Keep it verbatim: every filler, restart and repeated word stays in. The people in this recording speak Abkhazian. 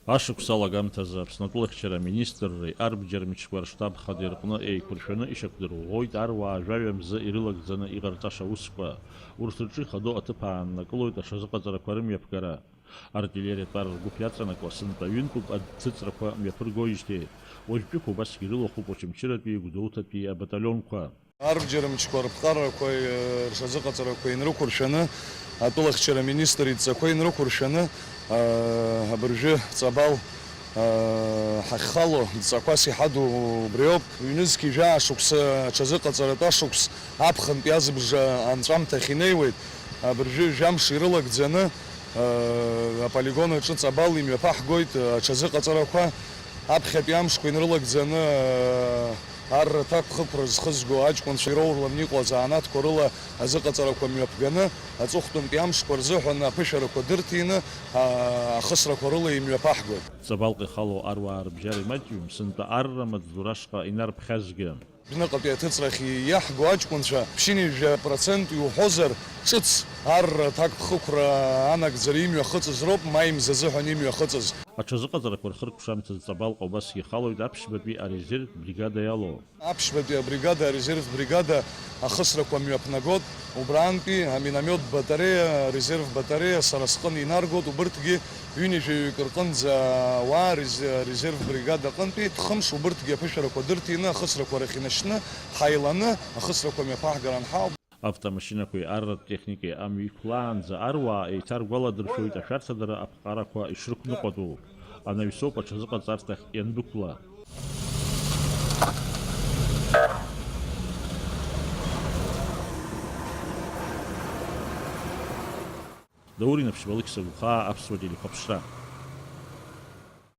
Ашықәс алагамҭазы Аԥсны атәылахьчара аминистрреи арбџьар мчқәа рштаб хадеи рҟны еиқәыршәаны ишьақәдырӷәӷәоит аруаа жәаҩа мзы ирылагӡаны иҟарҵаша аусқәа. Урҭ рҿы ихадоу аҭыԥ ааннакылоит аҽазыҟаҵарақәа рымҩаԥгара. Артиллериатә ар ргәыԥ иаҵанакуа сынтәа ҩынтәуп аҭыҵрақәа мҩаԥыргоижьҭеи. Уажәтәи қәабасгьы ирылахәуп Очамчыратәи Гәдоуҭатәи абаталионқәа. Арбџьар мчқәа рыԥҟарақәа, э, рҽазыҟаҵарақәа инрықәыршәаны, атәылахьчара аминистр идҵақәа инрықәыршәаны, э, абыржәы Ҵабал, э, ҳахьхало дҵақәас иҳаду убриоуп. Ҩнызқьи жәаа шықәса аҽазыҟаҵаратә ашықәс аԥхынтә иазбжа анҵәамҭахь инеиуеит. Абыржәы жәамш ирылагӡаны, э, аполигон аҿы Ҵабал имҩаԥаҳгоит, э, аҽазыҟаҵарақәа. Аԥхьатәи амшқәа инрылагӡаны, э, арра аҭакԥхықәра зхызго аҷкәынцәа ироурланы иҟоу азанааҭқәа рыла азыҟаҵарақәа мҩаԥганы, аҵыхәтәантәи амшқәа рзыҳәан аԥышәарақәа дырҭины, а-, ахысрақәа рыла имҩаԥаҳгоит. Ҵабалҟа ихало аруаа рыбжьара имаҷҩым, сынтәа арра амаҵзура ашҟа инарԥхьазгьы. Аҩныҟатәи аҭыҵрахь иаҳго аҷкәынцәа ԥшьынҩажәа процент иуҳәозар, ҿыц арра аҭакԥхықәра анагӡара имҩахыҵыз роуп, маи мза азыҳәан имҩахыҵыз. Аҽазыҟаҵарақәа рхыркәшамҭазы Ҵабалҟа убасгьы ихалоит аԥшьбатәи арезервтә бригада иалоу. Аԥшьбатәи абригада, арезервтә бригада ахысрақәа мҩаԥнагоит, убраантәи аминомиот батареиа, арезерв батареиа сара сҟын инаргоит, убырҭгьы ҩынҩажәаҩык рҟынӡа ауаа рез-, арезерв бригада аҟынтәи хымш убырҭгьы аԥышәарақәа дырҭины ахысрақәа рахь инашьны, ҳаиланы ахысрақәа мҩаԥаҳгар анҳауп. Автомашьынақәеи арратә техникеи амҩа иқәлаанӡа аруаа еиҭаргәаладыршәоит ашәарҭадара аԥҟарақәа ишрықәныҟәатәу, анаҩсоуп аҽазыҟаҵарҭахь иандәықәла. Даур Инаԥшьба, Алықьса Гәхаа, Аԥсуа телехәаԥшра.